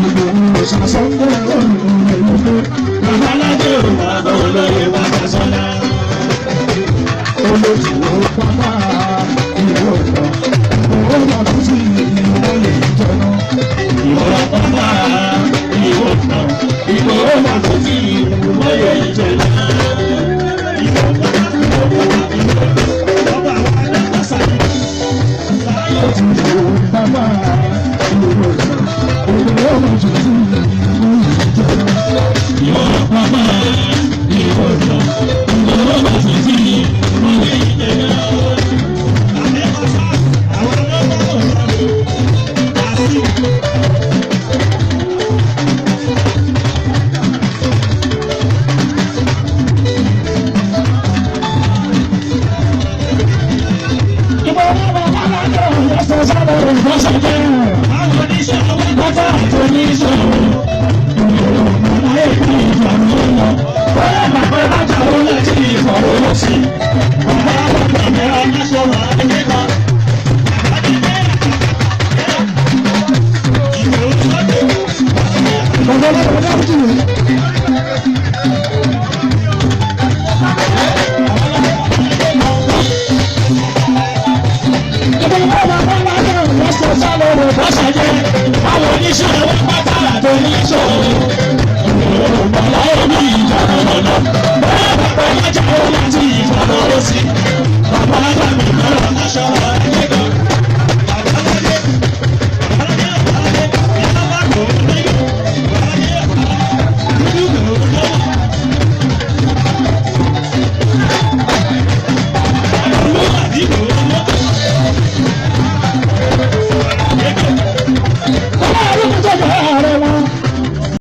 Ìgbòho ṣàṣọ́ndé olùdó. Babalájẹ́ ò bàbá olóyè bàbá Sọlá. Olójú pápá ìwọ ọ̀nà. Ìgbòho máa tún sí ìwọlé ìjọba. Ìwọ pápá ìwọ kan. Ìgbòho máa tún sí ìwọlé ìjọba. Ìwọ pápá ìwọ pápá ìwọ ọba àwọn alágbàsáyé. Olójú pápá ìwọ ọ̀nà. Ìgbòho máa tún sí ìwọlé ìjọba. Ìwọ pápá ìwọ kan. Ìgbòho máa tún sí ìwọlé ìjọba. Ìgbòho bàbá lájọ ìyẹ́sọ̀ sábà ìfọ́sọ̀jẹ́. Àwọn oníṣòwò Bàbá àtòníṣòwò. Ìgbòho láyé kí ìjà ló lọ. Bọ́lá bàbá bàjá ó láti ìfọ̀rọ̀ sí. Bàbá bàbá mi aláṣọwọ́ ayé kan. Bàbá bàbá bàbá jù.